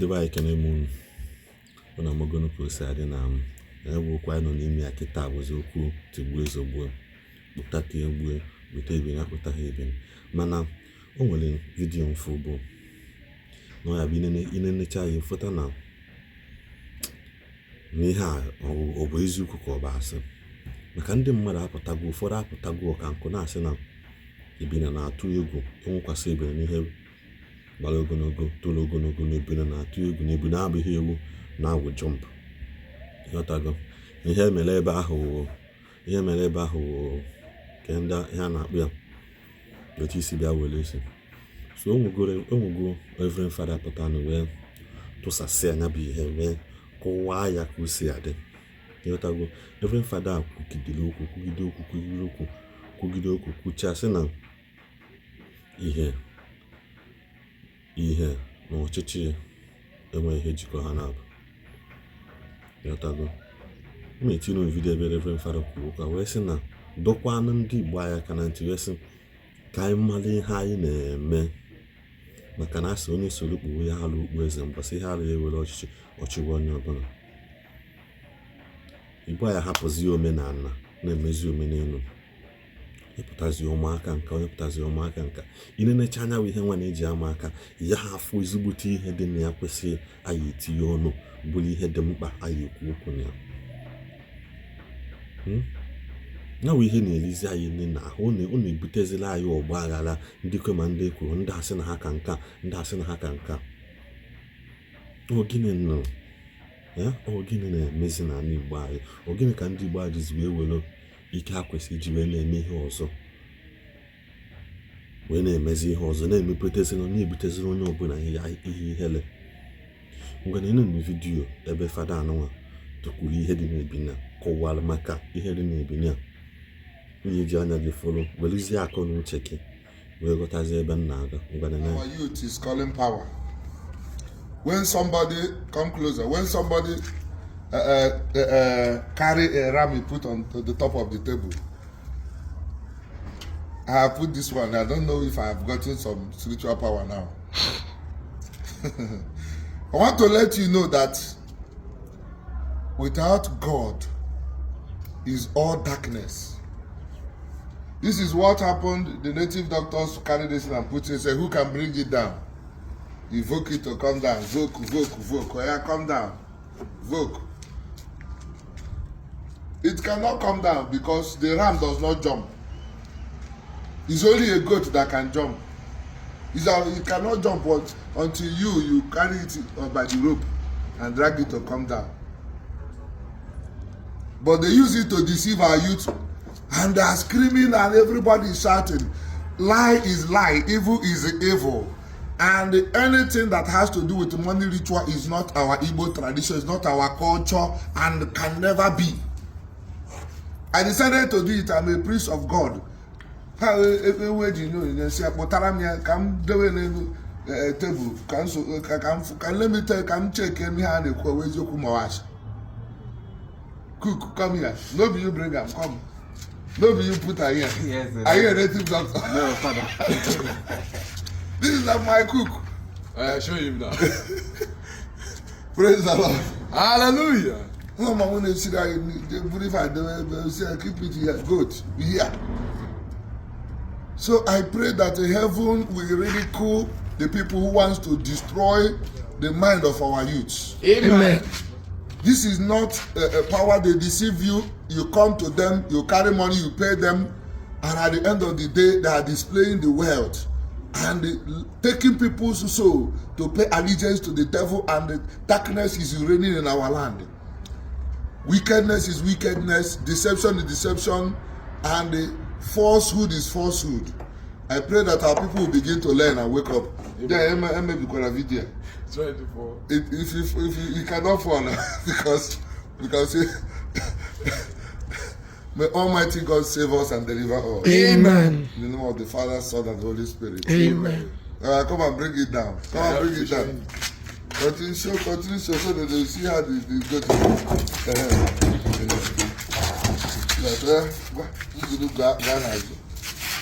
Ndị be anyị, ekene m unu. Unu amagonu ka o si adị na m ya bụ okwu anyị nọ n'ime ya kịta bụzi okwu tigbuo zọgbuo, kpụta ka egbue, kpụta ebini, akpụta ha ebini. Mana o nwere video mfu bụ na ọ ya bụ inenecha ya, ịfụta na ihe a ọ bụ eziokwu ka ọ bụ asị, maka ndị mmadụ apụtago, ụfọdụ apụtago ọka nkụ na-asị na ebini na-atụ egwu enwekwasị ebini n'ihe gbara ogologo, toro ogologo, na ebini na-atụ egwu, na ebini abụghị ewu na-awụ jump. Ịghọtago? Ihe mere ebe ahụ wụ ihe mere ebe ahụ wụ ka ndị ihe a na-akpụ ya otu isi bịa were isi. So o nwego Reverend Father pụtanụ wee tụsasị anya bụ ihe, wee kọwaa ya ka o si adị. Ịghọtago? Reverend Father kwugidere okwu, kwugide okwu, kwugide okwu, kwugide okwu, kwuchaa, sị na ihe na ọchịchị enweghị ihe jikọ ha na-abụ. Ịghọtago? M etinye video ebe Reverend Father kwuru ụka wee sị na dọkwanụ ndị Igbo anyị aka na ntị, wee sị ka anyị mara ihe anyị na-eme, maka na asị onye soro kpuwe ya alụ okpu eze mbọsị ihe alụ ya ewere ọchịchị ọchịwa onye ọbụla. Igbo anyị hapụzi omenala na-emezi omenelu, ịpụtazi ụmụaka nka, onye pụtazi ụmụaka nka, inenecha anya bụ ihe nwa na-eji ama aka ya ha afụ ezigbote ihe dị na ya kwesịrị anyị etinye ọnụ, bụrụ ihe dị mkpa anyị ekwu okwu na ya. Ya bụ ihe na-erizi anyị nne na ahụ, ọ na-ebutezila anyị ọgba aghara, ndị kwe ma ndị kwuru, ndị asị na ha ka nka, ndị asị na ha ka nka. Ọ gịnị nọ ya? Ọ gịnị na-emezi n'ala Igbo anyị? Ọ gịnị ka ndị Igbo anyị jizi wee were ike ha kwesịrị iji wee na-eme ihe ọzọ wee na-emezi ihe ọzọ, na-emepụtaziri, na-ebuteziri onye ọbụla ihe ihere? Ngwa, na na video ebe Fada anụnwa tụkwuru ihe dị n'ebini, kọwara maka ihe dị n'ebini a, ihe ji anya gị fụrụ, werezie akọ na uche gị wee ghọtazie ebe m na-aga. Ngwa, na Our youth is calling power. When somebody come closer, when somebody carry a ram, you put on to the top of the table. I have put this one. I don't know if I have gotten some spiritual power now. I want to let you know that without God is all darkness. This is what happened. The native doctors carry this and put it, say, "Who can bring it down?" Evoke it to come down. Voke, voke, voke. Oh, yeah, come down. Voke. It cannot come down because the ram does not jump. It's only a goat that can jump. It cannot jump until you carry it by the rope and drag it to come down. But they use it to deceive our youth, and they are screaming and everybody is shouting. Lie is lie, evil is evil. And anything that has to do with money ritual is not our Igbo tradition, is not our culture, and can never be. I decided to do it. I'm a priest of God. Ha ewu eji nye onyinye si kpụtara m ya ka m dewe n'elu tebụl ka m so ka m ka let me tell ka m check ihe a na-ekwu, ọwụ eziokwu ma ọ asị. Cook, come here. No be you bring am come. No be you put am here? Yes, sir. Are you a native doctor? No, Father. This is not my cook. I show him now. Praise the Lord. Hallelujah. Ụmụ mmanwụ na-esiri anyị nri, buru ife adewe ebe si ya, keep it here, goat be here. So I pray that the heaven will ridicule the people who wants to destroy the mind of our youths. Amen. This is not a power. They deceive you. You come to them, you carry money, you pay them, and at the end of the day, they are displaying the wealth and taking people's soul to pay allegiance to the devil, and the darkness is reigning in our land. Wickedness is wickedness, deception is deception, and the falsehood is falsehood. I pray that our people will begin to learn and wake up. Yeah, Emma, video. 24. If you cannot fall because may Almighty God save us and deliver us. Amen. In the name of the Father, Son, and Holy Spirit. Amen. Come and bring it down. Come and bring it down. Continue show so that they will see how the goat is.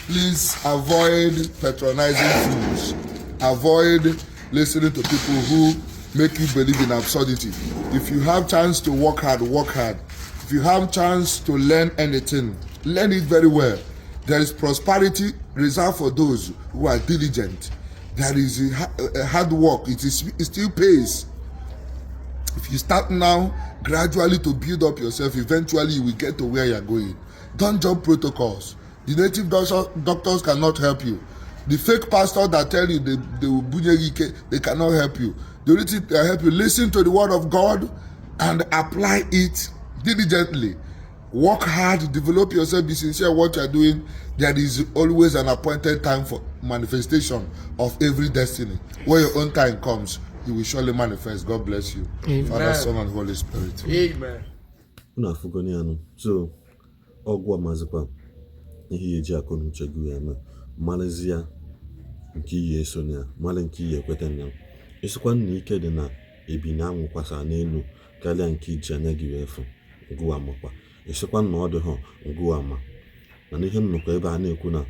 Please avoid patronizing fools. Avoid listening to people who make you believe in absurdity. If you have chance to work hard, work hard. If you have chance to learn anything, learn it very well. There is prosperity reserved for those who are diligent. There is a hard work. It still pays. If you start now, gradually to build up yourself, eventually you will get to where you are going. Don't jump protocols. The native doctors cannot help you. The fake pastor that tell you they will bunye gị ike, they cannot help you. The only thing that help you, listen to the word of God and apply it diligently. Work hard, develop yourself, be sincere what you are doing. There is always an appointed time for manifestation of every destiny. When your own time comes, you will surely manifest. God bless you. Amen. Father, Son, and Holy Spirit. Amen. Unu afụgoni ya nụ. So ọgwụ amazikwa ihe ya eji akọ na uche gị eme, malụzi ya nke iyi eso na ya, malụ nke iyi ekweta na ya. Ịsịkwa na ike dị na ebini anwụkwasa n'elu karịa nke iji anya gị wee fụ, ngụwa makwa. Ịsịkwa na ọ dịghọ, ngụwa ma. Mana ihe nnọkọ ebe a na-ekwu na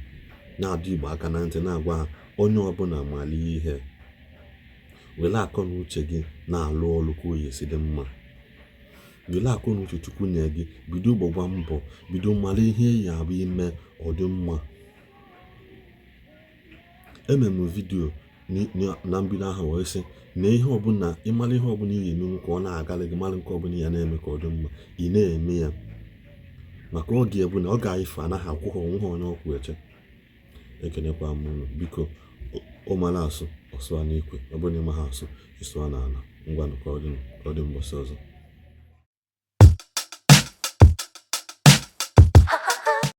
na-adọ Igbo aka na ntị, na-agwa ha, onye ọbụla mara ihe, were akọ na uche gị na-alụ ọrụ ka oyi esi dị mma. Were akọ na uche Chukwu nye gị, bido gbagba mbọ, bido mara ihe ya abụ ime ọ dị mma. Emere m video na mbido ahụ wee sị na ihe ọbụla ịmara, ihe ọbụla ị ga-emenwu ka ọ na-agalị gị, mara nke ọbụla ya na-eme ka ọ dị mma, ị na-eme ya, maka oge bụ na ọ ga-efe anaghị akwụ ha onwe ha onye ọkwụ eche. Ekenekwa m unu. Biko, ọ mara asụ, ọsụa n'ikwe. Ọ bụrụ na ị maghị asụ, ịsụa n'ala. Ngwanụ, ka ọ dị mbọsị ọzọ.